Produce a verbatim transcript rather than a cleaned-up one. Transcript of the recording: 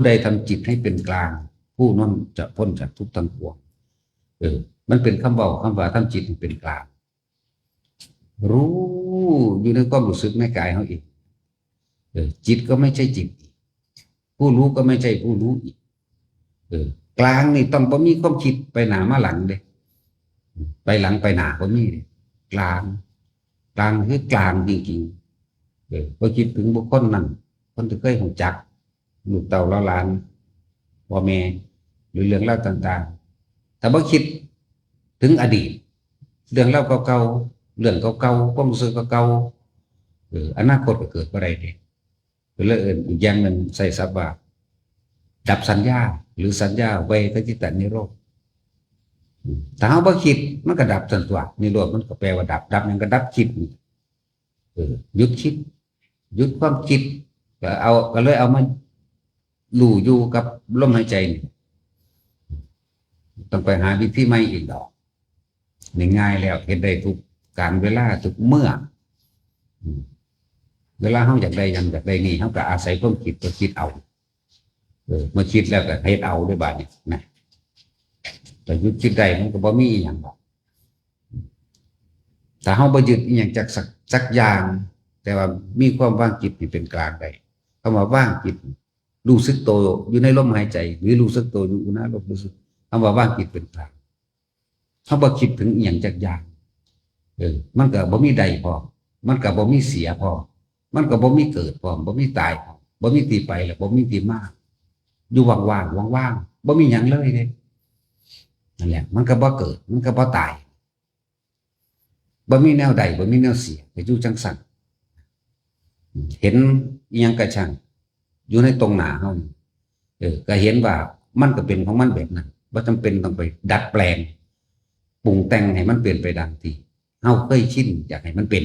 ใดทำจิตให้เป็นกลาง ผู้นั้นจะพ้นจากทุกข์ทั้งปวง เออ มันเป็นคำเว้าคำว่าทำจิตให้เป็นกลาง รู้อยู่ในความรู้สึกในกายเฮาเอง เออ จิตก็ไม่ใช่จิตอีก ผู้รู้ก็ไม่ใช่ผู้รู้อีก เออ กลางนี่ต้องบ่มีความคิดไปหน้ามาหลังเด้ ไปหลังไปหน้าบ่มีเด้ กลาง กลางคือกลางจริงๆ เออ บ่คิดถึงบุคคลนั้น คนที่เคยรู้จัก ลูกเต้าเหล่าหลาน พ่อแม่ หรือเรื่องราวต่างๆ ถ้าบ่คิดถึงอดีต เรื่องราวเก่าๆ เรื่องเก่าๆ ความรู้สึกเก่าๆ เออ อนาคตก็เกิดบ่ได้เด้ ก็เลยเอิ้นอีกอย่างหนึ่งใส่ศัพท์ว่า ดับสัญญา หรือสัญญาเวทจิตตนิโรธ อืม ถ้าเฮาบ่คิด มันก็ดับซั่นตั๊ว นิโรธมันก็แปลว่าดับ ดับหยังก็ดับคิดนี่ เออ หยุดคิด หยุดความคิด ก็เอา ก็เลยเอามารู้อยู่กับลมหายใจนี่ ต้องไปหาวิธีใหม่อีกดอก นี่ง่ายแล้ว เฮ็ดได้ทุกกาลเวลาทุกเมื่อ อืม เวลาเฮาอยากได้หยังอยากได้นี่ เฮาก็อาศัยความคิด ก็คิดเอา เออ เมื่อคิดแล้วก็เฮ็ดเอาเด้บาดนี้นะ แต่หยุดคิดได้มันก็บ่มีอีหยังดอก ถ้าเฮาบ่ยึดอีหยังจักสัก จักอย่าง แต่ว่ามีความวางจิตนี่เป็นกลางได้ คำว่าวางจิต รู้สึกโตอยู่ในลมหายใจ หรือรู้สึกโตอยู่อุณาโลม รู้สึก คำว่าวางจิตเป็นกลาง เฮาบ่คิดถึงอีหยังจักอย่าง เออ มันก็บ่มีได้พร้อม มันก็บ่มีเสียพร้อม มันก็บ่มีเกิดพร้อม บ่มีตายพร้อม บ่มีที่ไป และบ่มีที่มา อยู่ว่างๆ ว่างๆ บ่มีหยังเลยเด้ นั่นแหละ มันก็บ่เกิด มันก็บ่ตาย บ่มีแนวได้ บ่มีแนวเสีย ก็อยู่จั่งซั้น เห็นอีหยังก็ช่าง อยู่ในตรงหน้าเฮานี่ เออ ก็เห็นว่ามันก็เป็นของมันแบบนั้น บ่จำเป็นต้องไปดัดแปลง ปรุงแต่งให้มันเป็นไปดังที่เฮาเคยชินอยากให้มันเป็น